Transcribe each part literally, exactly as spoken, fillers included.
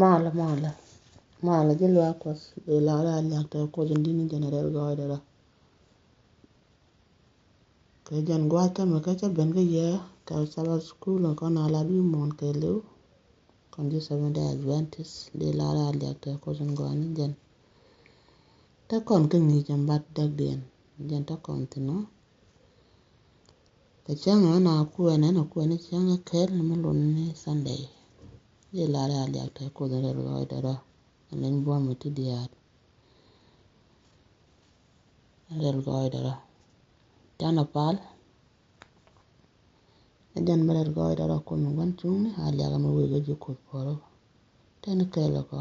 Malɛ, malɛ, malɛ ji̱ luaak Kuɔth, dee lar a liak tɛ Kuoth in di̱t ni jɛn rɛl gɔɔydɛ rɔ. Kɛ jɛn gua̱a̱th tämɛ kä cä ben kä yɛ kɛ Sabbath School in kɔn a lat wi̱i̱ muɔ̱ɔ̱n kɛɛliw. Kɔn ji̱ Seventh Day Adventist, dee lar a liak tɛ Kuoth in gɔaa ni jɛn. Te kɔn kä ŋi̱i̱c ɛn bat däkdiɛn, jɛn te kɔn thi̱n ɔ. Kɛ cäŋ ɛn a kuɛn, ɛn a kuɛn ni cäŋ ɛ kɛl mi lun ni Sunday. Dee lar a liak tɛ Kuoth in rɛl gɔɔydɛ rɔ. Ɛn leny buɔ̱m mi ti diaal. Rɛl gɔɔydɛ rɔ. Canɛ pal. Ɛ jɛn mi rɛl gɔɔydɛ rɔ kun mi gua̱n cuŋni a liak mi wëë kä ji̱ Kuoth puɔ̱rä. Tɛn kɛɛl kɔ.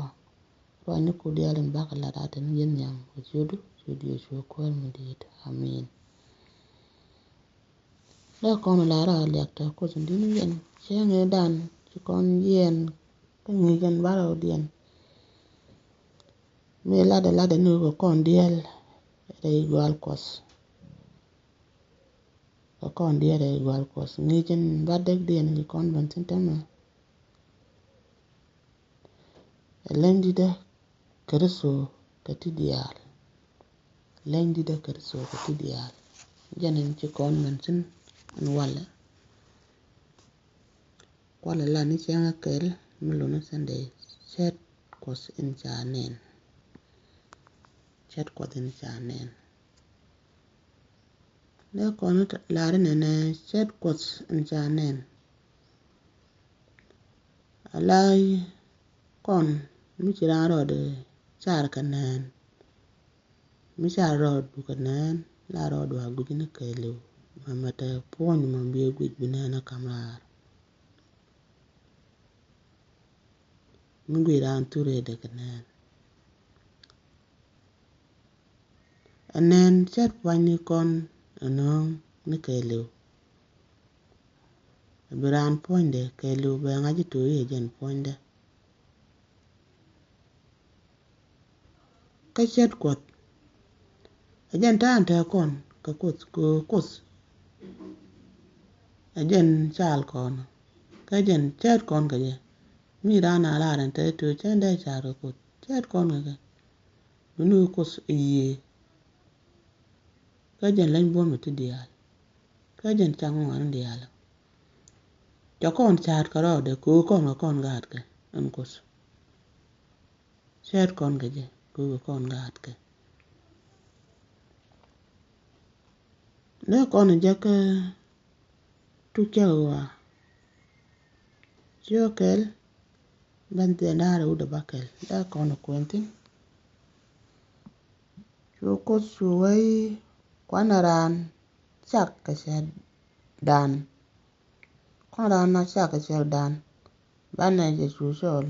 Ruacni ku diaal in bakɛ lat a tɛn ji̱ nhiam kɛ ciötdu, ciötdu Yecu Kuäär mi di̱i̱t. Amin. Dee kɔn lar a liak tɛ Kuoth in di̱t ni jɛn cäŋ ëëdan ci kɔn jiɛɛn kä ŋi̱i̱c ɛn bat rɛwdiɛn. Mi latdɛ latdɛ ni kɛ kɔn diaal rɛy gua̱a̱l Kuɔth. Kɛ kɔn diaal rɛy gua̱a̱l Kuɔth. Ŋi̱i̱c ɛn bat däkdiɛn ci kɔn ben thi̱n täämɛ. Ɛ leny di̱tdä Kritho kɛ ti diaal. Leny di̱tdä Kritho kɛ ti diaal. Jɛn in ci kɔn ben thi̱n ɛn walɛ. Kualɛ la ni cäŋ ɛ kɛl mi lun ni Sunday. Cät Kuɔth in ca nɛn. Cät Kuɔth in ca nɛn. Dee kɔn lar inɛnɛ cät Kuɔth in ca nɛn. A la kɔn mi ci raan rɔɔdɛ car kɛ nɛn. Mi ca rɔɔdu kɛ nɛn la rɔɔdu a guic ni kɛɛliw. Mɛmɛ te puɔ̱ny mɛ bi guic bi nɛn a kam raar. Mi guic raan thurɛ dee kɛ nɛn. Ɛ nɛn cät pua̱nyni kɔn ɛ nööŋ ni kɛɛliw. Ɛ bi raan puɔ̱nydɛ kɛɛliw bɛ ŋa̱c i̱ to̱o̱ i̱ ɛ jɛn puɔ̱nydɛ. Kä cät Kuɔth ɛ jɛn ta̱a̱n tɛɛ kɔn kɛ Kuoth kɛ Kuoth. Ɛ jɛn caal kɔn kä jɛn cät kɔn kɛ jɛ. Mi raan a lar ɛn te to̱o̱ cän dee caal kɛ Kuoth cät kɔn kɛ kɛ. Bi ni Kuoth ɛ yiëë. Kä jɛn leny buɔ̱m ti diaal. Kä jɛn cak ŋuan diaal. Cɛ kɔn ca̱a̱t kɛ rɔɔdɛ kɛ ɣöö kɔn kɛ kɔn gaatkɛ ɛn Kuoth. Cäät kɔn kɛ jɛ kɛ ɣöö kɛ kɔn gaatkɛ. Dee kɔn jɛ kä tuk cä ɣɔaa. Ci ɣä kɛl ben thiɛn da̱a̱r ɛ wut ɛ ba kɛl dee kɔn ɛ kuɛn thi̱n. Cu Kuoth cu wee i̱ kuanɛ raan cak kɛ cätdan. Kuanɛ raan na cak kɛ cätdan banɛ jɛ cu cɔl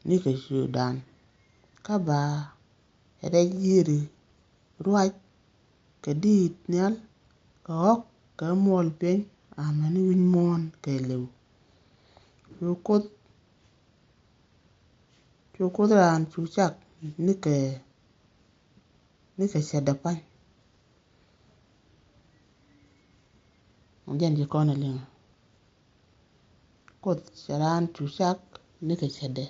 ni kɛ cätdan. Kä ba ɛ rɛc yiëri ruac kɛ diit nhial kɛ ɣɔ̱k kɛ muɔl piɛny amäni wi̱c muɔ̱ɔ̱n kɛɛliw. Cu Kuoth Cu Kuoth raan cu cak nikɛ nikɛ cätdɛ pa̱ny. Jɛn ci kɔn ɛ liŋ. Kuoth cɛ raan cu cak nikɛ cätdɛ.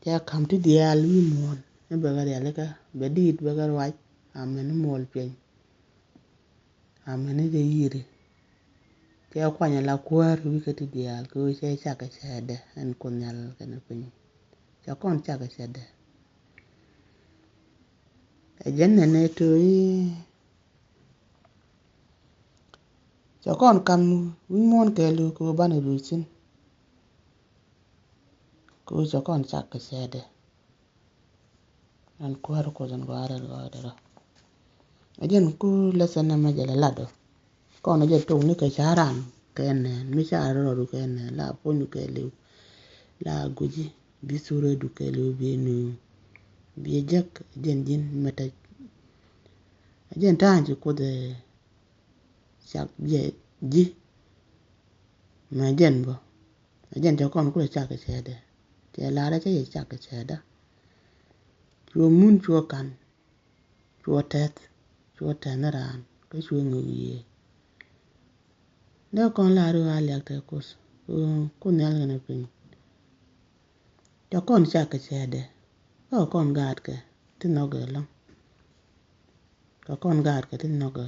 Cɛ ka̱m ti diaal wi̱i̱ muɔ̱ɔ̱n ni bɛ kɛ rialikä bɛ diit bɛ kɛ ruac amäni muɔl piɛny. Amäni jɛ yiëri. Cɛ kuany ala kuäär wi̱i̱ kä ti diaal kɛ ɣöö cɛ cak kɛ cätdɛ ɛn Kuoth Nhial kɛnɛ piny. Cɛ kɔn cak kɛ cätdɛ. Ɛ jɛn nɛnɛ to̱ i̱ cɛ kɔn ka̱m wi̱c muɔ̱ɔ̱n kɛɛliw kɛ ɣöö banɛ ruëc thi̱n. Kɛ ɣöö cɛ kɔn cak kɛ cätdɛ. Ɛn kuäär Kuoth ɛn gɔaa rɛl gɔaa dɛ rɔ. Ɛ jɛn ku lesson ɛmɛ jɛ lɛ lat ɔ. Kɔn ɛ jɛ tok ni kɛ ca̱ran kɛ nɛn mi ca̱r rɔɔdu kɛ nɛn la puɔ̱nydu kɛɛliw. La guici bi thurɛ du kɛɛliw bi nööŋ. Bi jek ɛ jɛn ji̱n mɛ tɛc. Ɛ jɛn ta̱a̱ŋ ci Kuoth ɛ cak jɛ ji̱. Mɛ jɛn bä. Ɛ jɛn cɛ kɔn kulɛ cak kɛ cätdɛ. Cɛ lar ɛ cä yɛ cak kɛ cätdä. Cuɔ mun cuɔ ka̱n. Cuɔ tɛth. Cuɔ tɛth ni raan kä cuɔ ŋök yiëë. Dee kɔn lar i̱ ɣöö a liak tɛ Kuoth. Ɣöö Kuoth Nhial kɛnɛ piny. Cɛ kɔn cak kɛ cɛɛdɛ. Kä kɔn gaatkɛ ti nhɔkɛ ɛlɔ̱ŋ. Kɛ kɔn gaatkɛ ti nhɔkɛ.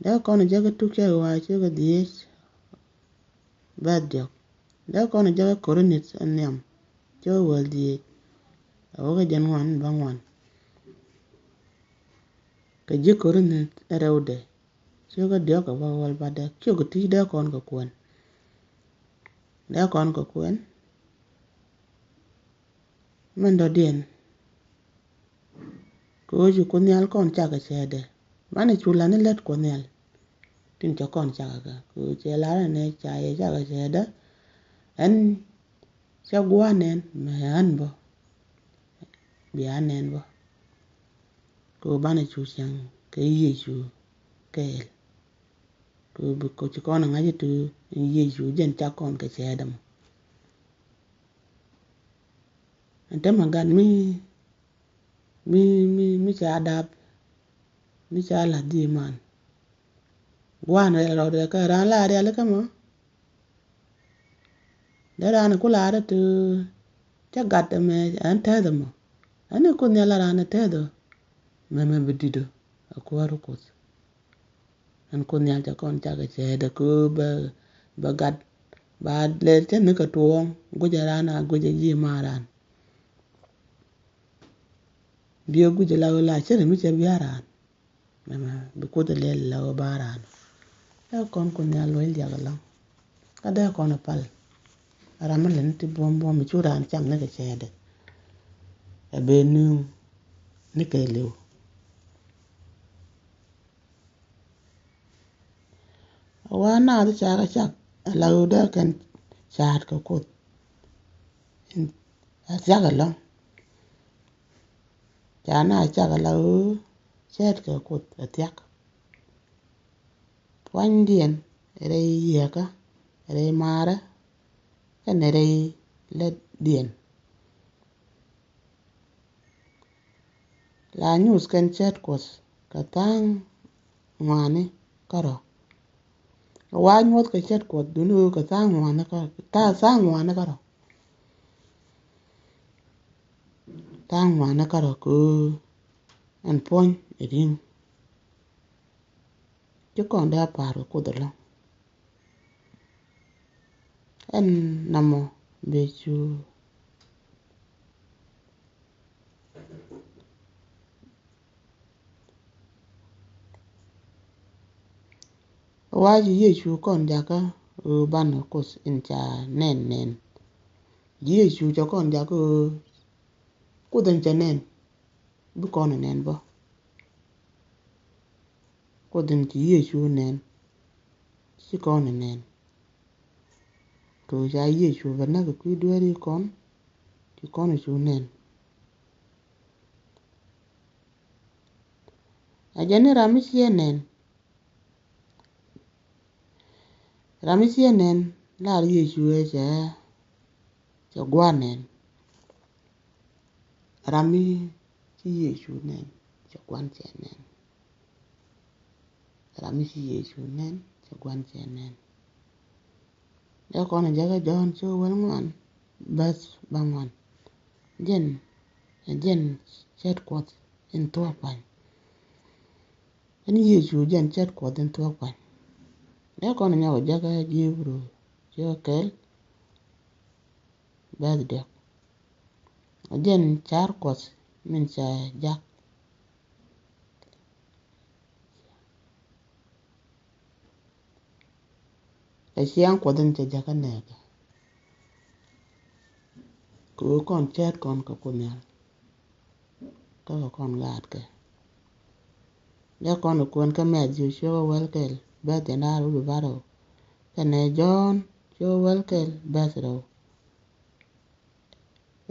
Dee kɔn jɛ kɛ tuk cɛ ɣɔaa cɛ kɛ dhieec. Bɛth diɔk. Dee kɔn jɛ kɛ Korinth ɛ nhiam cɛ kɛ wäl dhieec. Ɛ wä kɛ jɛn ŋuan bä ŋuan. Kɛ ji̱ Korinth ɛ rɛwdɛ. Ciökä diɔ̱k kɛ bä wäl bädɛ ciökä ti̱c dee kɔn kɛ kuɛn. Dee kɔn kɛ kuɛn. Min dɔ̱diɛn. Kɛ ɣöö ci Kuoth Nhial kɔn cak kɛ cɛɛtdɛ. Banɛ cu la̱th ni lät Kuɔth Nhial. Tin cɛ kɔn cak kɛ kɛ. Kɛ ɣöö cɛ lar ɛn ɛ ca yɛ cak kɛ cɛɛtdä. Ɛn cɛ gua̱a̱ nɛn mɛ ɣän bä. Bia nɛn bä. Kɛ ɣöö banɛ cu cäŋ kɛ Yecu kɛɛl. Kɛ ɣöö bi kɔ ci kɔn ɛ ŋa̱c ɛ ti Yecu jɛn cak kɔn kɛ cɛɛtdä mɔ. Ɛn te mɛ gat mi mi mi mi ca dap mi ca la̱th di man. Gua̱a̱n rɛl rɔɔdɛ kɛ raan la rialikä mɔ. Dee raan ku laarä ti cä gat ɛmɛ ɛn tɛth ɛmɔ. Ɛn ni Kuoth Nhial la raan ɛ tɛth ɔ. Mɛmɛ bi di̱t ɔ. Ɛ kuäär Kuoth. Ɛn Kuoth Nhial cɛ kɔn cak kɛ cɛɛtdɛ kɛ ɣöö bɛ bɛ gat ba lɛl cä ni kɛ tuɔɔŋ guicɛ raan a guicɛ ji̱ ma raan. Biɛ guicɛ la ɣöö la cä ni mi cɛ bia raan. Mɛmɛ bi Kuoth ɛ lɛl la ɣöö ba raan. Ɛ kɔn Kuoth Nhial luɔ̱c liak ɛlɔ̱ŋ. Kä dee kɔn ɛ pal. Ɛ ram mi lɛ ni ti buɔ̱m buɔ̱m mi cu raan cam ni kɛ cɛɛtdɛ. Ɛ bee nuŋ ni kɛ liw. Wa naath cakɛ cak ala ɣöö dee kɛn ca̱a̱t kɛ Kuoth. Ɛ thiak ɛlɔ̱ŋ. Ca naath cak ala ɣöö cɛɛt kɛ Kuoth ɛ thiak. Pua̱nydiɛn rɛy yieekä rɛy maarä kɛnɛ rɛy lätdiɛn. La nyuuth kɛn cɛɛt Kuɔth kɛ tha̱a̱ŋ ŋuani kärɔ̱. Wa nyuɔth kɛ cɛɛt Kuɔth duni ɣöö kɛ tha̱a̱ŋ ŋuani kärɔ̱, tha̱a̱ŋ ŋuani kärɔ̱. Tha̱a̱ŋ ŋuani kärɔ̱ kɛ ɣöö ɛn puɔ̱ny ɛ ri̱ŋ. Ci kɔn dee a pa̱a̱r kɛ Kuoth ɛlɔ̱ŋ. Ɛn namɔ bɛ cu wa ci Yecu kɔn jakä ɣöö banɛ Kuoth in ca nɛn nɛn. Yecu cɛ kɔn jakä ɣöö Kuoth in cɛ nɛn. Bi kɔn ɛ nɛn bä. Kuoth in ci Yecu nɛn. Ci kɔn ɛ nɛn. Kɛ ɣöö ca Yecu bɛ näk kɛ kui̱ dueeri kɔn. Ci kɔn ɛ cu nɛn. A jɛn ni ram mi ciɛ nɛn. Ram mi ciɛ nɛn lar Yecu ɛ cɛ, cɛ gua̱n nɛn. Ram mi ci Yecu nɛn cɛ gua̱n cɛ nɛn. Ram mi ci Yecu nɛn cɛ gua̱n cɛ nɛn. Dee kɔn jakä Jɔ̱ɔ̱n cio̱k wäl ŋuan bäth bäŋuan. Jɛn, jɛn cɛɛt Kuɔth in thuɔ̱k pa̱ny. Ɛn Yecu jɛn cɛɛt Kuɔth in thuɔ̱k pa̱ny. Dee kɔn nyɔk jakä Ji̱ Ɣibru cio̱k kɛl bäth diɔ̱k. Jɛn ca̱r Kuɔth min ca jak. Ɛ ciaŋ Kuɔth in cɛ jakä nɛɛkɛ. Kɛ ɣöö kɔn cɛɛt kɔn kɛ Kuoth Nhial. Kä kɛ kɔn gaatkɛ. Dee kɔn ɛ kuɛn kä Mɛthiw cio̱k wäl kɛl bäth jiɛn da̱ŋ rɛw wi̱cdɛ bärɔw. Kɛnɛ Jɔ̱ɔ̱n cio̱k wäl kɛl bäth rɛw.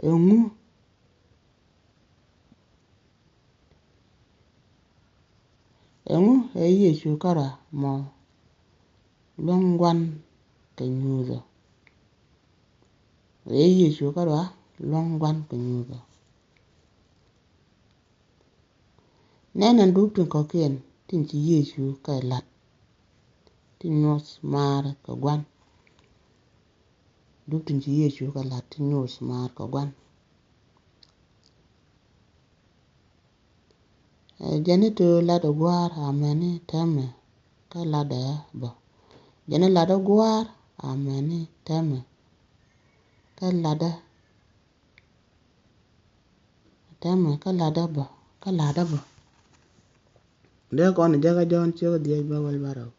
Ɛŋu Ɛŋu ɛ Yecu kärɔa mɔ luäŋ gua̱n kɛ nyuuthɔ? Ɛ Yecu kärɔa luäŋ gua̱n kɛ nyuuthɔ. Nɛn ɛn dup tin kɔ̱kiɛn tin ci Yecu kɛ la̱t tin nyuɔth maar kɛ gua̱n. Duk tin ci Yecu kɛ lat ti nyuuth maar kɛ gua̱n. Ɛ jɛn i̱ to̱ lat ɛ gua̱a̱r amäni täämɛ kä latdä bä. Jɛn i̱ lat ɛ gua̱a̱r amäni täämɛ kä latdä, täämɛ kä latdä bä, kä latdä bä. Dee kɔn ɛ jäkä Jɔ̱ɔ̱n ciek dhiec bä wäl bärɔw.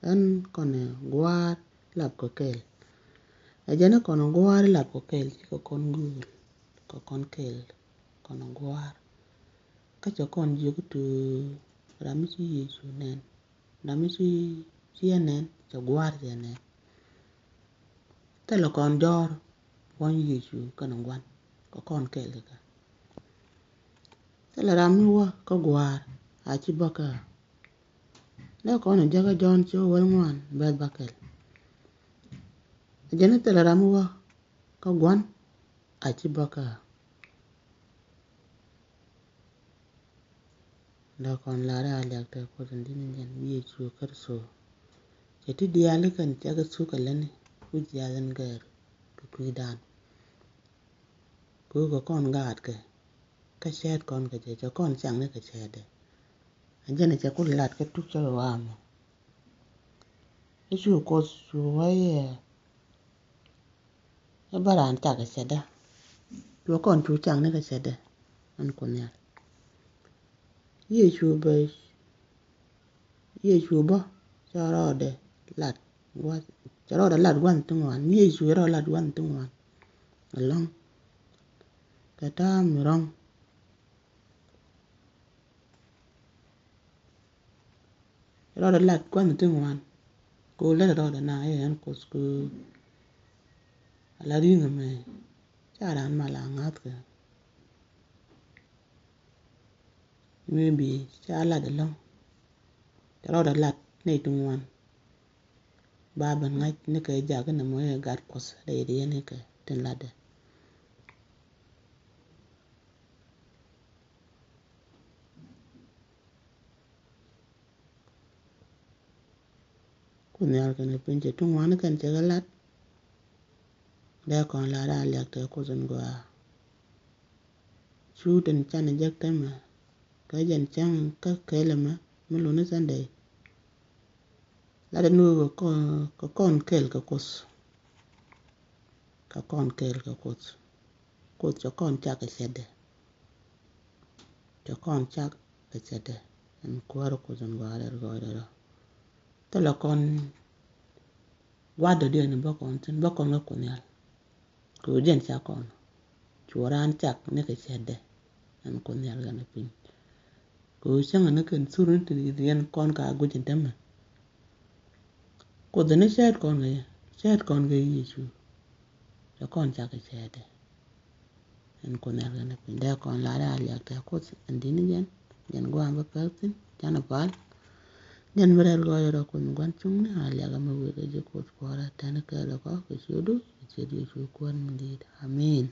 Ɛn kɔn ɛ gua̱a̱r lap kɛ kɛl. Ɛ jɛn i̱ kɔn ɛ gua̱a̱r lap kɛ kɛl cikɛ kɔn guul kɛ kɔn kɛl, kɔn ɛ gua̱a̱r. Kä cɛ kɔn jiök i̱ to̱ ram mi ci Yecu nɛn. Ram mi ci, ci ɛ nɛn, cɛ gua̱a̱r cɛ nɛn. Thilɛ kɔn jɔ̱ɔ̱r puɔ̱ny Yecu kɛnɛ gua̱n kɛ kɔn kɛɛl kɛ kɛ. Thilɛ ram mi wä kä gua̱a̱r a ci bä kä. Dee kɔn ɛ jäkä Jɔ̱ɔ̱n ciek wäl ŋuan bɛth bäkɛl. Ɛ jɛn i̱ thilɛ ram mi wä kä gua̱n a ci bä kä. Dee kɔn lar a liak tɛ Kuoth in di̱t ni jɛn Yecu Kritho. Cɛ ti diaal ikɛn cɛ kɛ thuk kɛ lätni wi̱c diaal in gɛɛr kɛ kui̱dan. Kɛ ɣöö kɛ kɔn gaatkɛ kä cɛɛt kɔn kɛ jɛ, cɛ kɔn cakni kɛ cɛɛtdɛ. Ɛ jɛn ɛ cɛ ku lat kä tuk cä kɛ waamɛ. I̱ cu Kuoth cu wä i̱ ɛ bä raan cak kɛ cɛtdä. Cuɛ kɔn cu cakni kɛ cɛtdä. Ɛn Kuoth Nhial. Yecu bä, Yecu bä cɛ rɔɔdɛ lat gua̱th, cɛ rɔɔdɛ lat gua̱th ti ŋuan. Yecu cɛ rɔɔdɛ lat gua̱th ti ŋuan. Ɛlɔ̱ŋ kɛ ta̱a̱ mi rɔ̱ŋ. Rɔɔdɛ lat gua̱n ti ŋuan. Kɛ ɣöö lät rɔɔdɛ na i̱ ɛn Kuoth kɛ ɣöö ala ri̱ŋ ɛmɛ ca raan mal a ŋa̱thkɛ. Mëë bi ca lat ɛlɔ̱ŋ. Cɛ rɔɔdɛ lat nɛy ti ŋuan. Ba ben ŋa̱c nikɛ jak inɛ mɔ i̱ gat Kuɔth rɛy riɛn ikɛ tin latdɛ. Kuoth Nhial kɛnɛ piny cɛ ti ŋuan ikɛn cɛ kɛ lat. Dee kɔn lat a liak tɛ Kuoth in gɔaa. Cu tin can jek tɛmɛ kä jɛn cäŋ kä kɛl ɛmɛ mi luni Sunday. Lat in wee kɛ kɔn kɛl kɛ Kuoth. Kɛ kɔn kɛl kɛ Kuoth. Kuoth cɛ kɔn cak kɛ cɛtdɛ. Cɛ kɔn cak kɛ cɛtdɛ. Ɛn Kuäär Kuoth in gɔaa rɛl gɔɔydɛ rɔ. Thilɛ kɔn gua̱dɔdiɛn bä kɔn thi̱n, bä kɔn kä Kuoth Nhial. Kɛ ɣöö jɛn ca kɔn cu raan cak ni kɛ cɛtdɛ. Ɛn Kuoth Nhial kɛnɛ piny. Kɛ ɣöö cäŋɛ ni kɛn thur ni ti yɛn kɔn ka guic in tämɛ. Kuoth ni cɛɛt kɔn kɛ, cɛɛt kɔn kɛ Yecu. Cɛ kɔn cak kɛ cɛtdɛ. Ɛn Kuoth Nhial kɛnɛ piny. Dee kɔn lar a liak tɛ Kuoth in di̱t ni jɛn. Jɛn gua̱a̱m bä pɛk thi̱n, canɛ pal. Jɛn mi rɛl gɔɔydɛ rɔ Kuoth mi gua̱n cuŋni a liak ɛmɛ wëë kɛ ji̱ Kuoth puɔ̱ɔ̱rä tɛn kɛɛl kɔ kɛ ciötdu kɛ ciöt Yecu Kuäär mi di̱i̱t. Amin.